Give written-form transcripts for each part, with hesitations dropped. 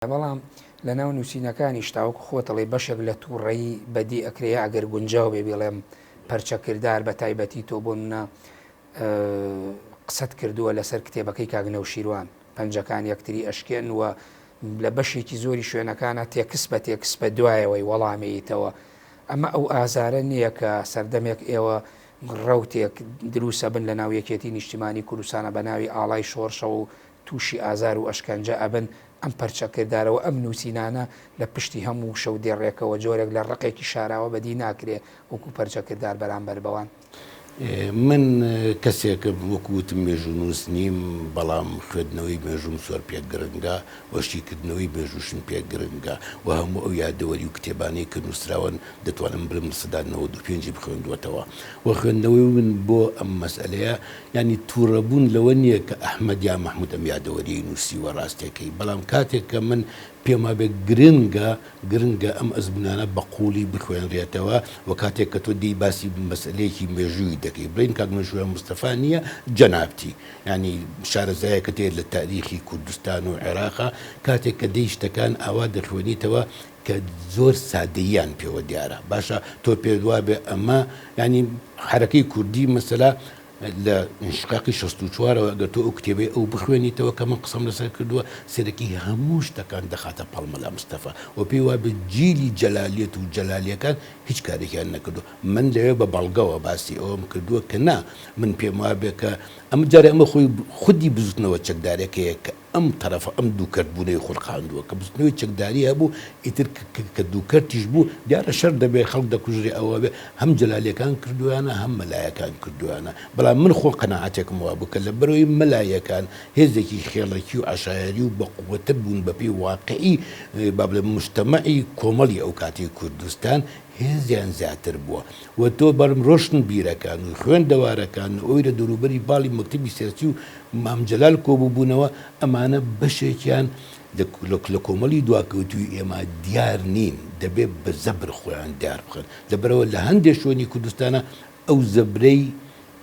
بەڵام لەناو نووسینەکانیشتا وەکو خۆت ئەڵێی بەشێک لە تووڕەیی بەدی ئەکرێ یا ئەگەر گونجاو بێ بیڵێم پەرچەکردار بە تایبەتی تۆ بۆ نمونە قسەت کردووە لەسەر کتێبەکەی کاک نەوشیروان پەنجەکان یەکتری ئەشکێن و لە بەشێکی زۆری شوێنەکانە تێکس بە تێکس بە دوایەوەی وەڵامێیتەوە ئەمە ئەو ئازارە نییە کە سەردەمێک ئێوە ڕەوتێک دروسە بن لە ناو یەکێتی نیشتیمانی کوردستانە بە ناوی ئاڵای شۆڕشەوە و تووشی ئازار و ئەشکەنجە ئەبن، ئەم پەرچەکردارە و ئەم نووسینانە لە پشتی هەموو وشە و دێڕێکەوە جۆرێک لە ڕقێکی شاراوە بەدی ناکرێ وەکوو پەرچەکردار بەرامبەر بەوان. من کەسێکم وەکوو وتم مێژوونووس نیم، بەڵام خوێندنەوەی مێژووم زۆر پێ گرنگە و شیکردنەوەی مێژووشم پێ گرنگە و هەموو ئەو یادەوەری و کتێبانەی کە نووسراون دەتوانم بڵێم 95% ی بخوێندووەتەوە و خوێندنەوەی من بۆ ئەم مەسئەلەیە یانی توڕەبوون لەوە نییە کە ئەحمەد یا مەحمود ئەم یادەوەریەی نووسیوە ڕاستەکەی، بەڵام کاتێک کە من پێم وابێ گرنگە گرنگە ئەم ئەزموونانە بە قووڵی بخوێنرێتەوە و کاتێک کە تۆ دێی باسی مەسئەلەیەکی مێژوویی دەکەی بڵێین کاک نەوشیروان مستەفا نییە جەنابتی یانی شارەزایەکت هەیە لە تاریخی کوردستان و عێراقا کاتێک کە دێی شتەکان ئاوا دەخوێنیتەوە کە زۆر سادەییان پێوە دیارە باشە تۆ پێت وابێ ئەمە یانی حەرەکەی کوردی مەسەلا لە ئینشقاقی 64 ەوە ئەگەر تۆ ئەو کتێبەی ئەو بخوێنیتەوە کە من قسەم لەسەر کردووە سەرەکی هەموو شتەکان دەخاتە پاڵ مەلا مستەفا و پێی وابێ جیلی جەلالیەت و جەلالیەکان هیچ کارێکیان نەکردووە من لەوێ بە بەڵگەوە باسی ئەوەم کردووە کە نا من پێم وابێ کە ئەم جارێ ئەمە خۆی خودی بزوتنەوە چەکدارەکەیە کە ئەم تەرەفە ئەم دووکەرت بوونەی خولقاندووە کە بزوتنەوەی چەکداری هەبوو ئیتر کە دووکەرتیش بوو دیارە شەر دەبێ خەڵک دەکوژرێ ئەوە بێ هەم جەلالیەکان کردویانە هەم مەلایەکان کردویانە بەڵام من خۆ قەناعەتێکم وابوو کە لەبەرەوەی مەلایەکان هێزێکی خێڵەکی و عەشایەری و بەقوەتر بوون بەپێی واقعی با بڵێم مجتەمەعی کۆمەڵی ئەو کاتی کوردستان هێزیان زیاتر بووە و تۆ بەڵم ڕۆشنبیرەکان و خوێندەوارەکان و ئەوی لە دەوروبەری باڵی مەکتەبی سیاسی و مام جەلال کۆبووبوونەوە ئەمانە بەشێکیان لە کۆمەڵی دواکەوتووی ئێمە دیار نین دەبێ بە زەبر خۆیان دیار بخەن لەبەرئەوە لە هەندێ شوێنی کوردستانا ئەو زەبرەی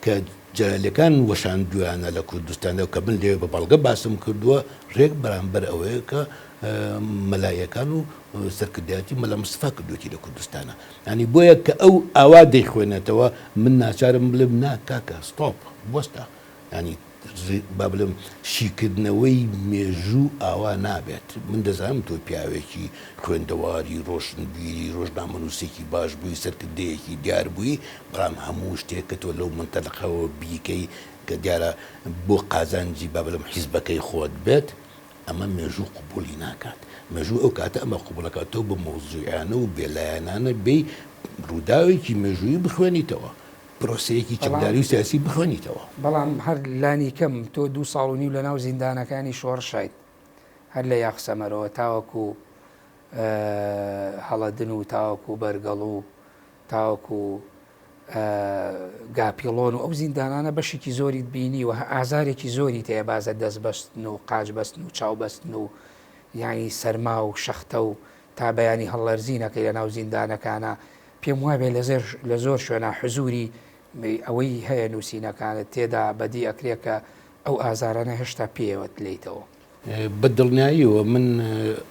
کە جەلالیەکان وەشاندویانە لە کوردستاندا و کە من لەوێ بە بەڵگە باسم کردووە ڕێک بەرامبەر ئەوەیە کە مەلایەکان و سەرکردایەتی مەلا مستەفا کردوێتی لە کوردستانە یانی بۆیە کە ئەو ئاوا دەیخوێنێتەوە من ناچارم بڵێم نا کاکە ستۆپ بوەستە یانی با بڵێم شیکردنەوەی مێژوو ئاوا نابێت. من دەزانم تۆ پیاوێکی خوێندەواری، ڕۆشنبیری، ڕۆژنامەنووسێکی باش بووی، سەرکردەیەکی دیار بووی، بەڵام هەموو شتێک کە تۆ لەو مەنتەلقەوە بیکەی کە دیارە بۆ قازانجی با بڵێم حیزبەکەی خۆت بێت، ئەمە مێژوو قبوڵی ناکات. مێژوو ئەو کاتە ئەمە قبوڵ ئەکات تۆ بە مەوزوعیانە و بێلایەنانە بێی ڕووداوێکی مێژوویی بخوێنیتەوە. پرۆسەیەکی چەکداری و سیاسی بخوێنیتەوە. بەڵام هەر لانیکەم تۆ دوو ساڵ و نیو لەناو زیندانەکانی شۆڕشایت، هەر لە یاخسەمەرەوە تاوەکو هەڵەدن و تاوەکو بەرگەڵو تاوەکو گاپیڵۆن و ئەو زیندانانە بەشێکی زۆریت بینیوە، ئازارێکی زۆریت هەیە بازە دەست بەستن و قاچ بەستن و چاو بەستن و یانی سەرما و شەختە و تا بەیانی هەڵلەرزینەکەی لەناو زیندانەکانە پێم وابێ لە زۆر شوێنا حزوری ئەوەی هەیە نووسینەکانت تێدا بەدی ئەکرێ کە ئەو ئازارانە هێشتا پێیەوەت لێیتەوە. بە دڵنیاییەوە من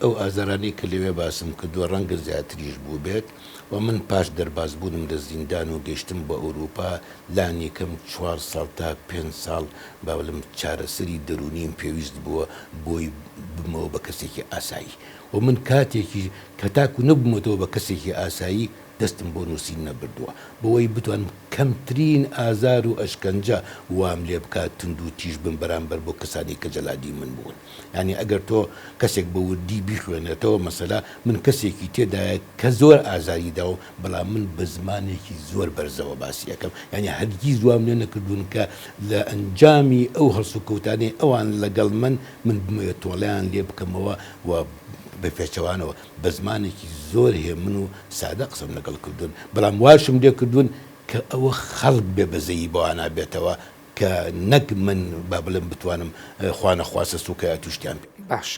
ئەو ئازارانەی کە لەوێ باسم کردووە ڕەنگە زیاتریش بووبێت و من پاش دەربازبوونم لە زیندان و گەیشتم بە ئەوروپا لانیکەم چوار ساڵ تا پێنج ساڵ با بڵێم چارەسەری دەروونیم پێویست بووە بۆی ببمەوە بە کەسێکی ئاسایی. و من کاتێکیش کە تاکو نەبوومەتەوە بە کەسێکی ئاسایی دەستم بۆ نووسین نەبردووە بەوەی بتوانم کەمترین ئازار و ئەشکەنجە وام لێ بکات توندوتیژ بم بەرامبەر بۆ کەسانی کە جەلادی من بوون یانی ئەگەر تۆ کەسێک بە وردی بیخوێنێتەوە مەسەلا من کەسێکی تێدایە کە زۆر ئازاری داوم بەڵام من بە زمانێکی زۆر بەرزەوە باسی ئەکەم یانی هەرگیز وام لێ نەکردوون کە لە ئەنجامی ئەو هەڵسوکەوتانەی ئەوان لەگەڵ من من بمەوێت تۆڵەیان لێ بکەمەوە و بە پێچەوانەوە بە زمانێکی زۆر هێمن و سادە قسەم لەگەڵ کردوون، بەڵام واشم لێ کردوون کە ئەوە خەڵک بێ بەزەیی بەوانا بێتەوە کە نەک من با بڵێم بتوانم خوانەخواستە سووکایەتی و شتیان پێ. باش.